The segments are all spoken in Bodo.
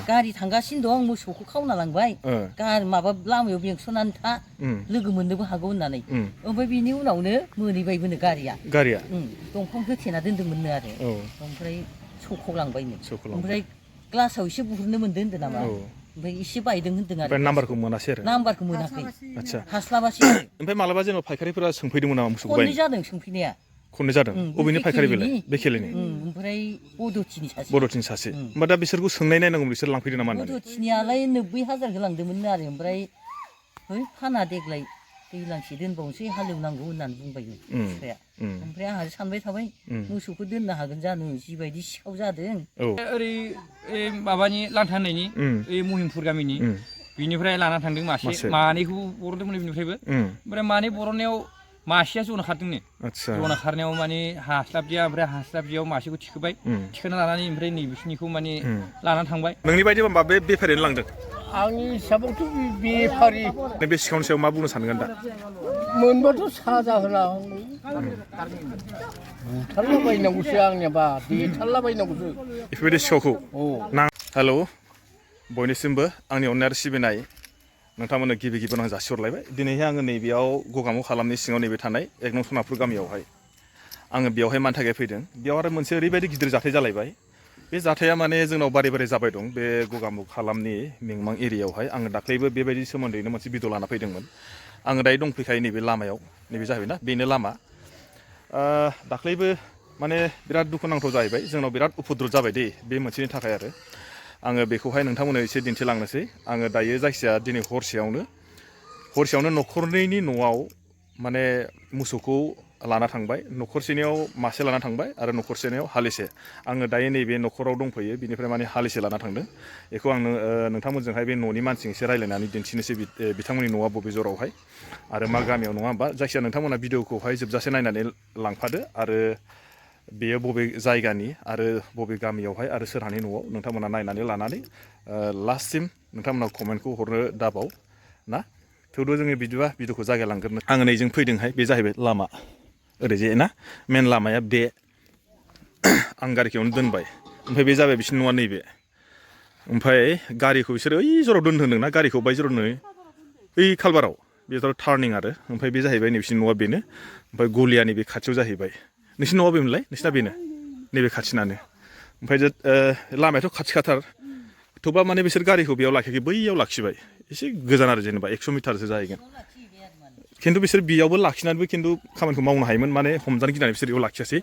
गारि थांगासिनो दं मोसौखौ खावना लांबाय गारि माबा लामायाव बेंसनानै था लोगो मोननोबो हागौ होननानै ओमफ्राय बिनि उनावनो मोनहैबायबोनो गारिया दंफां होथेना दोन्दोंमोननो आरो ओमफ्राय सौखावलांबायनो ओमफ्राय ग्लासाव एसे बुहुरनो मोन्दों होन्दों नामा ओमफ्राय एसे बायदों होन्दों आरो नाम्बारखौ मोनासै आरो नाम्बारखौ मोनाखै आदसा हास्लाबासै आरो ओमफ्राय मालाबा जेनेबा फायखारिफोरा सोंफैदोंमोन नामा मोसौखौ खननै जादों सोंफैनाया खननै जादों बबेनि फायखारि बेलाय बेखेलेनि ओमफ्राय बड'थिनि सासे होमबा दा बिसोरखौ सोंनाय नायनांगौ बिसोर लांफैदों नामा होननानै बड'थिनियालाय 90,000 लांदोंमोननो आरो ओमफ्राय है फाना देग्लाय दैलांसे दोनबावनोसै हालेवनांगौ होननानै बुंबायनो बिफाया ओमफ्राय आंहा सानबाय थाबाय मोसौखौ दोननो हागोन जानो जिबायदि सिखाव जादों ओरै माबानि लान्था होननायनि महिमपुर गामिनि बिनिफ्राय लाना थांदों मानैखौ बरनदोंमोन बिनिफ्रायबो ओमफ्राय मानै बरननायाव मासेया जना खारदोंनो जना खारनायाव माने हास्लाबदिया ओमफ्राय हास्लाबदियाव मासेखौ थिखोबाय थिखोना लानानै ओमफ्राय नैबिसिनिखौ माने लानानै थांबाय नोंनि बायदिबा मा बे बेफारियानो लांदों आंनि हिसाबावथ' बेफारि बे सिखावनि सायाव मा बुंनो सानगोन दा मोनबाथ' साजा होला बुथारलाबायनांगौसो आंनियाबा देथारलाबायनांगौसो बेफोरबायदि सिखावखौ हेल' बयनिसिमबो आंनि अननाय आरो सिबिनाय नोंथांमोननो गिबि गिबियावनो आं जासिहरलायबाय दिनैहाय आङो नैबेयाव गगामुग हालामनि सिङाव नैबे थानाय 1 नं सनापुर गामियावहाय आङो बेयावहाय मानि थाखाय फैदों बेयाव आरो मोनसे ओरैबायदि गिदिर जाथाय जालायबाय बे जाथाया माने जोंनाव बारे बारे जाबाय दं बे गगामुग हालामनि मिंमां एरियायावहाय आङो दाख्लैबो बेबायदि सोमोन्दैनो मोनसे भिडिअ लाना फैदोंमोन आङो दायो दंफैखायो नैबे लामायाव नैबे जाहैबायना बेनो लामा दाख्लैबो माने बिराद दुखुनांथाव जाहैबाय जोंनाव बिराद उपद्रब जाबाय दे बे मोनसेनि थाखाय आरो आङो बेखौहाय नोंथांमोननो एसे दिन्थिलांनोसै आङो दायो जायखिजाया दिनै हरसेयावनो न'खरनैनि न'आव माने मोसौखौ लाना थांबाय न'खरसेनियाव मासे लाना थांबाय आरो न'खरसेनियाव हालिसे आङो दायो नैबे न'खराव दंफैयो बिनिफ्राय माने हालिसे लाना थांदों बेखौ आं नोंथांमोनजोंहाय बे न'नि मानसिजों एसे रायज्लायनानै दिन्थिनोसै बिथांमोननि न'आ बबे जरावहाय आरो मा गामियाव नङा होमबा जायखिजाया नोंथांमोना भिडिअखौहाय जोबजासे नायनानै लांफादो आरो बेयो बबे जायगानि आरो बबे गामियावहाय आरो सोरहानि न'आव नोंथांमोना नायनानै लानानै लास्टसिम नोंथांमोना कमेन्टखौ हरनो दाबाव ना थेवबो जोङो बिदिबा भिडिअखौ जागायलांग्रोनो आङो नैजों फैदोंहाय बे जाहैबाय लामा ओरैजाय ना मेन लामाया बे आं गारिखौनो दोनबाय ओमफ्राय बे जाबाय बिसोरनि न'आ नैबे ओमफ्राय गारिखौ बिसोरो ओइ जराव दोनदोंना गारिखौ बाय जरावनो ओइ खालबाराव बे जराव टार्निं आरो ओमफ्राय बे जाहैबाय नै बिसोरनि न'आ बेनो ओमफ्राय गलिया नैबे खाथियाव जाहैबाय नोंसिनि न'आ बेमोनलाय नोंसिना बेनो नैबे खाथिनानो ओमफ्राय लामायाथ' खाथि खाथार थेवबा माने बिसोर गारिखौ बेयाव लाखियाखै बैयाव लाखिबाय एसे गोजान आरो जेनेबा 100 मिटारसो जाहैगोन खिन्थु बिसोर बेयावबो लाखिनानैबो खिन्थु खामानिखौ मावनो हायोमोन माने हमजानो गिनानै बिसोर बेयाव लाखियासै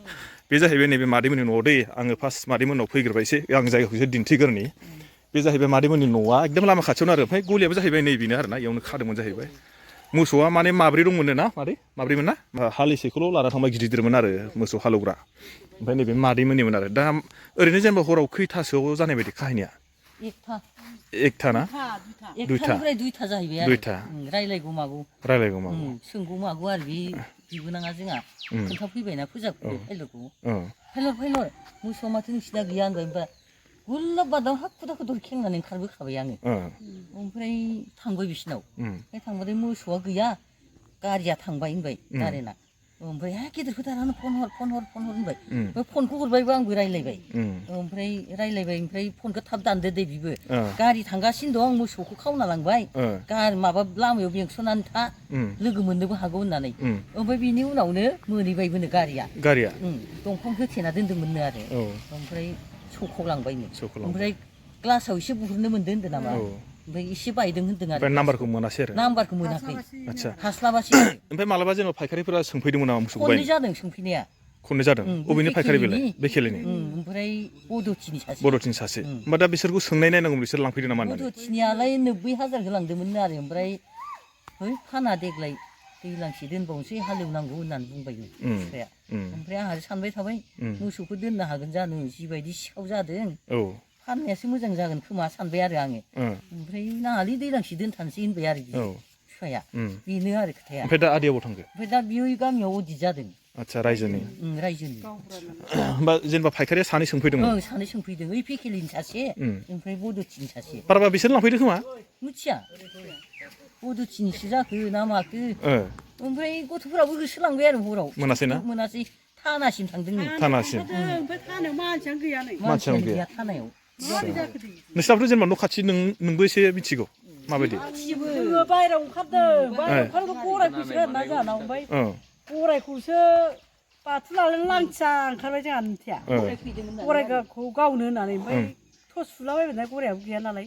बे जाहैबाय नैबे मादैमोननि न'आव दै आङो फार्स्ट मादैमोननाव फैग्रोबायसै आं जायगाखौ एसे दिन्थिग्रोनि बे जाहैबाय मादैमोननि न'आ एकदम लामा खाथियावनो आरो ओमफ्राय गलियाबो जाहैबाय नैबेनो आरोना इयावनो खादोंमोन जाहैबाय मोसौआ माने माब्रै दंमोननो ना माब्रैमोन ना हालिसेखौल' लाना थांबाय गिदिरमोन आरो मोसौ हालौग्रा ओमफ्राय नैबे मादैमोननिमोन आरो दा ओरैनो जेनेबा हराव खैथासोआव जानाय बायदि काहिनिया एकथा ना दुइथा जाहैबाय आरो रायलायगौ मागौ सोंगौ मागौ आरो बे बिबोनाङा जोंहा खोन्थाफैबायना फोजाबखौ फाइलर मोसौआ माथो नोंसिना गैया होनबाय ओमफ्राय गुरलाब बादाव हाखु दाखु दर खेंनानै ओंखारबोखाबाय आङो ओमफ्राय थांबाय बिसिनाव ओमफ्राय थांबाथाय मोसौआ गैया गारिया थांबाय होनबाय कारेन्टआ ओमफ्राय हा गेदेरखौ दानानै फन हर होनबाय ओमफ्राय फनखौ हरबायबो आंबो रायलायबाय ओमफ्राय फनखौ थाब दानदो दे बिबो गारि थांगासिनो दं मोसौखौ खावना लांबाय गारि माबा लामायाव बेंसनानै था लोगो मोननोबो हागौ होननानै ओमफ्राय बिनि उनावनो मोनहैबायबोनो गारिया दंफां होथेना दोन्दोंमोननो आरो ओमफ्राय सौखावलांबायनो ओमफ्राय ग्लासाव एसे बुहुरनो मोन्दों होन्दों नामा ओमफ्राय एसे बायदों होन्दों आरो नाम्बारखौ मोनासै आरो नाम्बारखौ मोनाखै आदसा हास्लाबासै आरो ओमफ्राय मालाबा जेनेबा फायखारिफोरा सोंफैदोंमोन नामा मोसौखौ खननै जादों सोंफैनाया खननै जादों बबेनि फायखारि बेलाय बेखेलेनि ओमफ्राय बड'थिनि सासे होमबा दा बिसोरखौ सोंनाय नायनांगौ बिसोर लांफैदों नामा बड'थिनियालाय 90,000 लांदोंमोननो आरो ओमफ्राय है फाना देग्लाय दैलांसे दोनबावनोसै हालेवनांगौ होननानै बुंबायनो बिफाया ओमफ्राय आंहा सानबाय थाबाय मोसौखौ दोननो हागोन जानो जिबायदि सिखाव जादों फाननायासो मोजां जागोन खोमा सानबाय आरो आङो ओमफ्राय नाङालै दैलांसे दोनथानोसै होनबाय आरो बिफाया बेनो आरो खोथाया ओमफ्राय दा आदैयाव थांखो ओमफ्राय दा बियो गामियाव अडिट जादों आदसा रायजोनि होमबा जेनेबा फायखारिया सानै सोंफैदोंमोन सानै सोंफैदों ओइ पेकेलिनि सासे ओमफ्राय बड'थिनि सासे बाराबा बिसोर लांफैदों खोमा मिथिया बड'थिनिसो जाखो ना माखो ओमफ्राय गथ'फोराबो होसोलांबाय आरो हराव मोनासै थानासिम थांदों थानासिम ओमफ्राय थानायाव मानसियानो गैया नै मानसियानो गैया थानायाव नोंसिनाबोथ' जेनेबा न' खाथि नोंबो एसे मिथिगौ माबायदि जोङो बायहेरायाव ओंखारदों बायहेरायाव ओंखारदों गरायखौसो आरोना जोंहानाव ओमफ्राय गरायखौसो बाथु लानानै लांथिया ओंखारबाय जोंहा मिथिया गरायखौ गावनो होननानै ओमफ्राय थस सुलाबायबाय गरायाबो गैया नालाय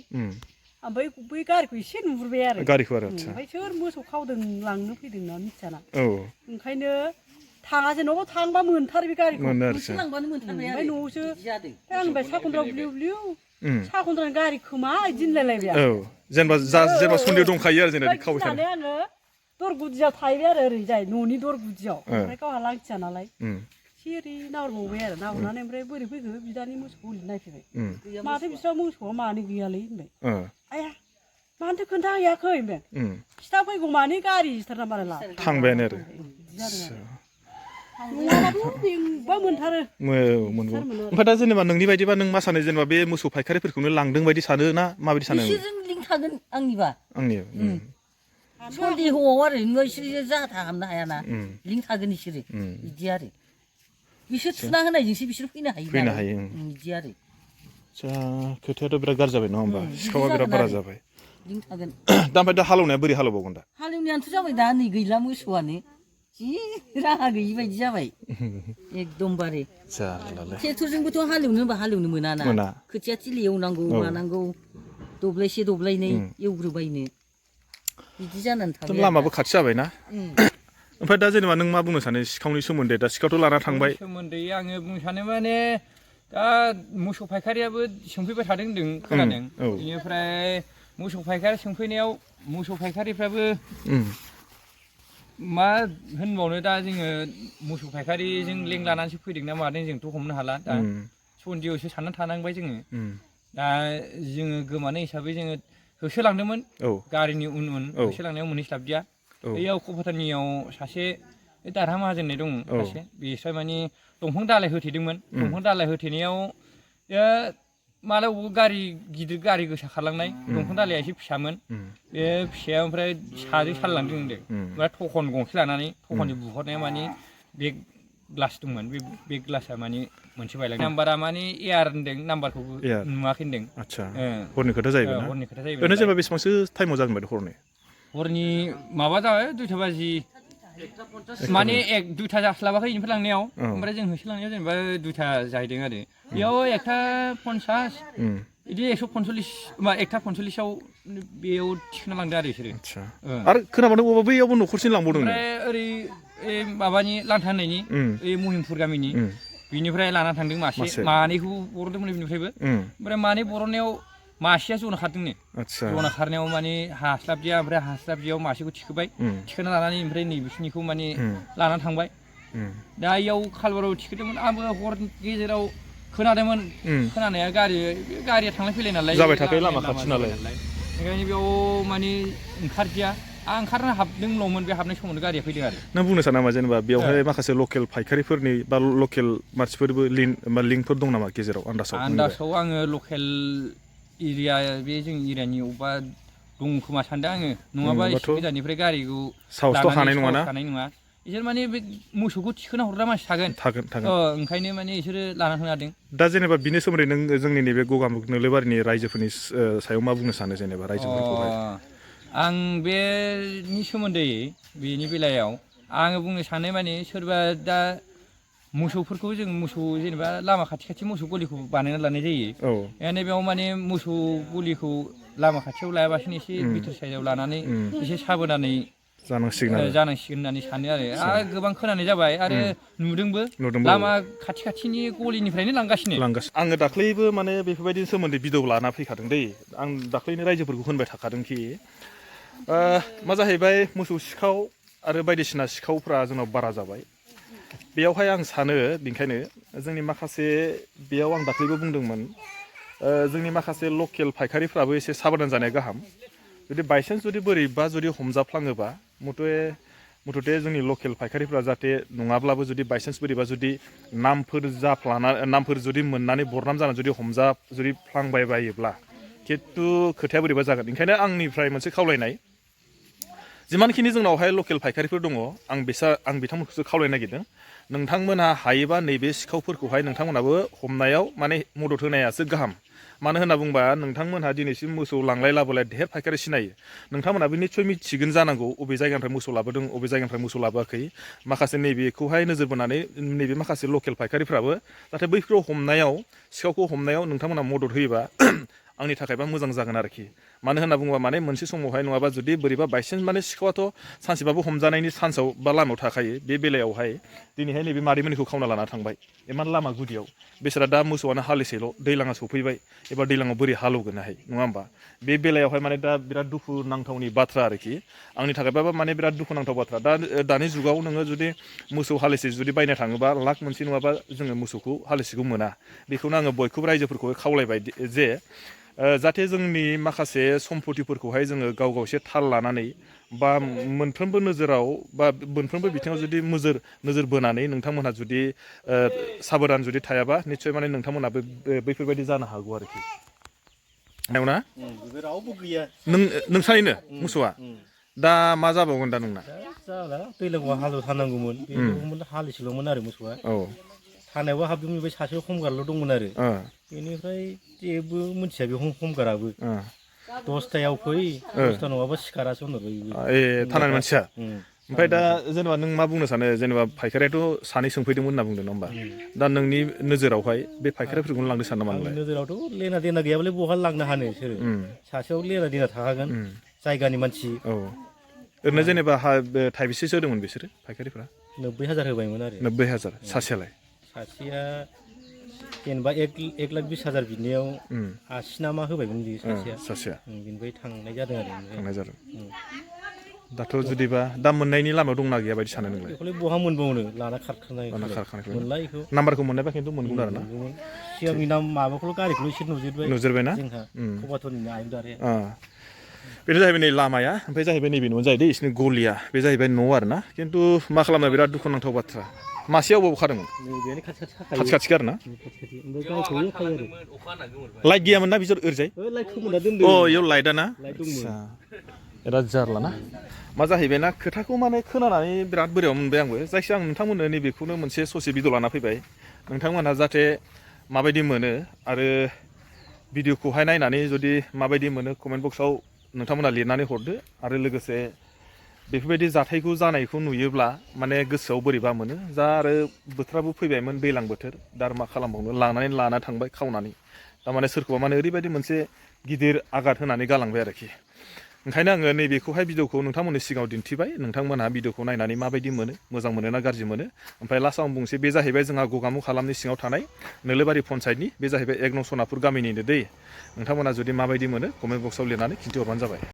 ओमफ्राय बै गारिखौ एसे नुहुरबाय आरो ओमफ्राय सोर मोसौ खावदों लांनो फैदों होनना मिथियाना ओंखायनो थाङा जेन'बा थांबा मोनथारो बे गारिखौ ओमफ्राय न'आवसो आंनिफ्राय साखन्द्राव ब्लिउ ब्लिउ साखन्द्रानि गारि खोमा बिदि होनलायलायबाय जेनेबा सन्देह दंखायो आरो जेनेबा खावबाय थानाय आङो दर गुदियाव थाहैबाय आरो ओरैजाय न'नि दर गुदियाव ओमफ्राय गावहा लांथिया नालाय सिरि नाहरबावबाय आरो नाहरनानै ओमफ्राय बोरै फैखो बिदानि मोसौखौ ओरैनो नायफैबाय माथो बिस्रा मोसौआ मानै गैयालै होनबाय आया मानोथो खोन्थाहैयाखै होनबाय खिथा फैगौ माने गारि सिथारना बारायला थांबायानो आरो नङाबाथ' बेंबा मोनथारो मोनगौ ओमफ्राय दा जेनेबा नोंनि बायदिबा नों मा सानो जेनेबा बे मोसौ फायखारिफोरखौनो लांदों बायदि सानो ना माबायदि सानो बिसोरजों लिंक थागोन आंनिबा सन्देहआव आरो बिसोरो जाहा हाबनो हायाना लिंक थागोन बिसोरो बिदि आरो बिसोर थुना होनायजोंसो बिसोर फैनो हायो बिदि आरो खोथायाथ' बिराद गाज्रि जाबाय नङा होमबा सिखावा बिराद बारा जाबाय लिंक थागोन दा ओमफ्राय दा हालेवनाया बोरै हालेवबावगोन दा हालेवनायानोथ' जाबाय दा नै गैला मोसौआनो जि राहा गैयि बायदि जाबाय एकदमबारे ट्रेक्टरजोंबोथ' हालेवनो होनबा हालेवनो मोना खोथिया थिलि एवनांगौ मानांगौ दब्लायसे दब्लायनै एवग्रोबायनो बिदि जानानै थाबाय लामाबो खाथि जाबायना ओमफ्राय दा जेनेबा नों मा बुंनो सानो सिखावनि सोमोन्दै दा सिखावथ' लाना थांबाय सोमोन्दै आङो बुंनो सानो माने दा मोसौ फायखारियाबो सोंफैबाय थादों होनदों खोनादों बेनिफ्राय मोसौ फायखारि सोंफैनायाव मोसौ फायखारिफ्राबो मा होनबावनो दा जोङो मोसौ फायखारिजों लिंक लानानैसो फैदों ना मादों जोंथ' हमनो हाला दा सन्देहआवसो साननानै थानांबाय जोङो दा जोङो गोमानाय हिसाबै जोङो होसोलांदोंमोन गारिनि उन होसोलांनायाव मोनहैस्लाबदिया बैयाव क'पाथारनियाव सासे दारहा माहाजोन होननाय दं सासे बिस्रा माने दंफां दालाय होथेदोंमोन दंफां दालाय होथेनायाव मालाबा गारि गिदिर गारि गोसा खारलांनाय दंफां दालाया एसे फिसामोन बे फिसाया ओमफ्राय साजों सालायलांदों होनदों ओमफ्राय थखन गंसे लानानै थखननि बुहरनाया माने बे ग्लास दंमोन बे ग्लासा माने मोनसे बायलांदों नाम्बारा माने एयार होनदों नाम्बारखौ नुवाखै होनदों हरनि खोथा जाहैबाय हरनि खोथा जाहैबाय ओरैनो जेनेबा बेसेबांसो टाइमाव जागोन बायदि हरनि माबा जाबाय 2टा बाजि माने 2टा जास्लाबाखै बेनिफ्राय लांनायाव ओमफ्राय जों होसोलांनायाव जेनेबा 2टा जाहैदों आरो बेयाव 1:50 बिदि 145 1:45 बेयाव थिखोना लांदों आरो बिसोरो आरो खोनाबानो बबावबा बैयावबो न'खरसिम लांबावदों ओमफ्राय ओरै माबानि लांथा होननायनि महिमपुर गामिनि बिनिफ्राय लाना थांदों मानैखौ बरनदोंमोन बिनिफ्रायबो ओमफ्राय मानै बरननायाव मासेया जना खारदोंनो जना खारनायाव माने हास्लाबदिया ओमफ्राय हास्लाबदियाव मासेखौ थिखोबाय थिखोना लानानै ओमफ्राय नैबिसिनिखौ माने लानानै थांबाय दा इयाव खालबाराव थिखोदोंमोन आंबो हर गेजेराव खोनादोंमोन खोनानाया गारिया थांलाय फैलाय नालाय जाबाय थाखायो लामा खाथि नालाय ओंखायनो बेयाव माने ओंखारदिया आं ओंखारनो हाबदोंल'मोन बे हाबनाय समावनो गारिया फैदों आरो नों बुंनो सानो नामा जेनेबा बेवहाय माखासे लकेल फायखारिफोरनि बा लकेल मानसिफोरबो लिंकफोर दं नामा गेजेराव आन्दासाव आङो लकेल एरिया बे जोंनि एरियानि अबेबा दं खोमा सानदों आङो नङाबा एसे गोजाननिफ्राय गारिखौ साहसथ' हानाय नङा बिसोर माने बे मोसौखौ थिखोना हरग्रा मानसि थागोन ओंखायनो माने बिसोरो लाना थांनो हादों दा जेनेबा बिनि सोमोन्दै नों जोंनि नैबे गगामुग नोलोबारिनि रायजोफोरनि सायाव मा बुंनो सानो जेनेबा रायजोफोरखौहाय आं बेनि सोमोन्दै बेनि बेलायाव आङो बुंनो सानो माने सोरबा दा मोसौफोरखौ जों मोसौ जेनेबा लामा खाथि मोसौ गलिखौ बानायना लानाय जायो याने बेयाव माने मोसौ गलिखौ लामा खाथियाव लायाबासिनो एसे बिथोर साइडआव लानानै एसे साबधानै जानांसिगोन होननानै सानो आरो गोबां खोनानाय जाबाय आरो नुदोंबो लामा खाथिनि गलिनिफ्रायनो लांगासिनो आङो दाख्लैबो माने बेफोरबायदि सोमोन्दै भिडिअ लाना फैखादों दै आं दाख्लैनो रायजोफोरखौ होनबाय थाखादोंखि मा जाहैबाय मोसौ सिखाव आरो बायदिसिना सिखावफ्रा जोंनाव बारा जाबाय बेयावहाय आं सानो बेनिखायनो जोंनि माखासे बेयाव आं दाख्लैबो बुंदोंमोन जोंनि माखासे लकेल फायखारिफ्राबो एसे साबधान जानाया गाहाम जुदि बायसान्स जुदि बोरैबा जुदि हमजाफ्लाङोबा मथथे जोंनि लकेल फायखारिफ्रा जाहाथे नङाब्लाबो जुदि बायसान्स बोरैबा जुदि नामफोर जुदि मोननानै बरनाम जानानै जुदि जुदि फ्लांबाय बायोब्ला खिन्थु खोथाया बोरैबा जागोन ओंखायनो आंनिफ्राय मोनसे खावलायनाय जिमानखिनि जोंनावहाय लकेल फायखारिफोर दङ आं बिथांमोनखौसो खावलायनो नागिरदों नोंथांमोनहा हायोबा नैबे सिखावफोरखौहाय नोंथांमोनाबो हमनायाव माने मदद होनायासो गाहाम मानो होनना बुंबा नोंथांमोनहा दिनैसिम मोसौ लांलाय लाबोलाय ढेर फायखारि सिनायो नोंथांमोनहाबो निस्सय मिथिगोन जानांगौ अबे जायगानिफ्राय मोसौ लाबोदों अबे जायगानिफ्राय मोसौ लाबोआखै माखासे नैबेखौहाय नोजोर बोनानै नैबे माखासे लकेल फायखारिफ्राबो जाहाथे बैफोराव हमनायाव सिखावखौ हमनायाव नोंथांमोना मदद होयोबा आंनि थाखायबा मोजां जागोन आरोखि मानो होनना बुङोबा माने मोनसे समावहाय नङाबा जुदि बोरैबा बायसान्स माने सिखावाथ' सानसेबाबो हमजानायनि चान्सआव बा लामायाव थाखायो बे बेलायावहाय दिनैहाय नैबे मादैमोननिखौ खावना लाना थांबाय इमान लामा गुदियाव बिसोरा दा मोसौआनो हालिसेल' दैलाङा सफैबाय एबा दैलाङाव बोरै हालौगोनहाय नङा होमबा बे बेलायावहाय माने दा बिराद दुखु नांथावनि बाथ्रा आरोखि आंनि थाखायबाबा माने बिराद दुखुनांथाव बाथ्रा दा दानि जुगाव नोङो जुदि मोसौ हालिसे जुदि बायनो थाङोबा लाख मोनसे नङाबा जोङो मोसौखौ हालिसेखौ मोना बेखौनो आङो बयखौबो रायजोफोरखौ खावलायबाय जे जाहाथे जोंनि माखासे सम्पतिफोरखौहाय जोङो गाव एसे थाल लानानै बा मोनफ्रोमबो नोजोराव बा मोनफ्रोमबो बिथिङाव जुदि नोजोर बोनानै नोंथांमोनहा जुदि साबधान जुदि थायाबा निस्सय माने नोंथांमोनहाबो बैफोरबायदि जानो हागौ आरोखि नंगौना रावबो गैया नोंसानिनो मोसौआ दा मा जाबावगोन दा नोंना जाला दैलाङाव हालेवथारनांगौमोन बेल'मोन हालिसेल'मोन आरो मोसौआ थानायावबो हाबदोंमोन बे सासे हमगारल' दंमोन आरो बेनिफ्राय जेबो मिथिया बे हमगाराबो 10टायाव फै 10टा नङाबा सिखारासो होनहरबाय ए थानानि मानसिया ओमफ्राय दा जेनेबा नों मा बुंनो सानो जेनेबा फायखारियाथ' सानै सोंफैदोंमोन होनना बुंदों नङा होमबा दा नोंनि नोजोरावहाय बे फायखारिफोरखौनो लांनो सानो नामा नोंलाय नोजोरावथ' लेना देना गैयाबालाय बहा लांनो हानो बिसोरो सासेयाव लेना देना थाखागोन जायगानि मानसि ओरैनो जेनेबा थाइबेसेसो होदोंमोन बिसोरो फायखारिफ्रा 90,000 होबायमोन आरो 90,000 सासेयालाय सासेया जेनेबा 1,20,000 बिनियाव 80 ना मा होबायमोन बे सासेया बिनिफ्राय थांनाय जादों दाथ' जुदिबा दा मोननायनि लामायाव दंना गैया बायदि सानो नोंलाय बेखौलाय बहा मोनबावनो लाना खारखानाय मोनला बेखौ नाम्बारखौ मोननायबा खिन्थु मोनगौमोन आरो ना सिगांनि माबाखौल' गारिखौल' एसे नुजोबबायना जोंहा कबाथरनि आयदारिया बेनो जाहैबाय नै लामाया ओमफ्राय जाहैबाय नैबे न'आनो जाहैबाय बिसिनि गलिया बे जाहैबाय न' आरो ना खिन्थु मा खालामनो बिराद दुखुनांथाव बाथ्रा मासेयाव बबाव खादोंमोन खाथि खाथि आरो ना लाइट गैयामोन ना बिसोर ओरैजाय अ इयाव लाइटआ ना बिराद जारला ना मा जाहैबाय ना खोथाखौ माने खोनानानै बिराद बोरैबा मोनबाय आंबो जायखिजाया आं नोंथांमोननो नैबेखौनो मोनसे ससे भिडिअ लाना फैबाय नोंथांमोनहा जाहाथे माबायदि मोनो आरो भिडिअखौहाय नायनानै जुदि माबायदि मोनो कमेन्ट बक्सआव नोंथांमोना लिरनानै हरदो आरो लोगोसे बेफोरबायदि जाथायखौ जानायखौ नुयोब्ला माने गोसोआव बोरैबा मोनो जा आरो बोथोराबो फैबायमोन दैलां बोथोर दा मा खालामबावनो लांनानै लाना थांबाय खावनानै थारमाने सोरखौबा माने ओरैबायदि मोनसे गिदिर आघात होनानै गालांबाय आरोखि ओंखायनो आङो नैबेखौहाय भिडिअखौ नोंथांमोननि सिगाङाव दिन्थिबाय नोंथांमोनहा भिडिअखौ नायनानै माबायदि मोनो मोजां मोनो ना गाज्रि मोनो ओमफ्राय लास्टआव आं बुंसै बे जाहैबाय जोंहा गगामुख हालामनि सिङाव थानाय नोलोबारि पन्सायतनि बे जाहैबाय 1 नं सनापुर गामिनिनो दै नोंथांमोना जुदि माबायदि मोनो कमेन्ट बक्सआव लिरनानै खिन्थिहरबानो जाबाय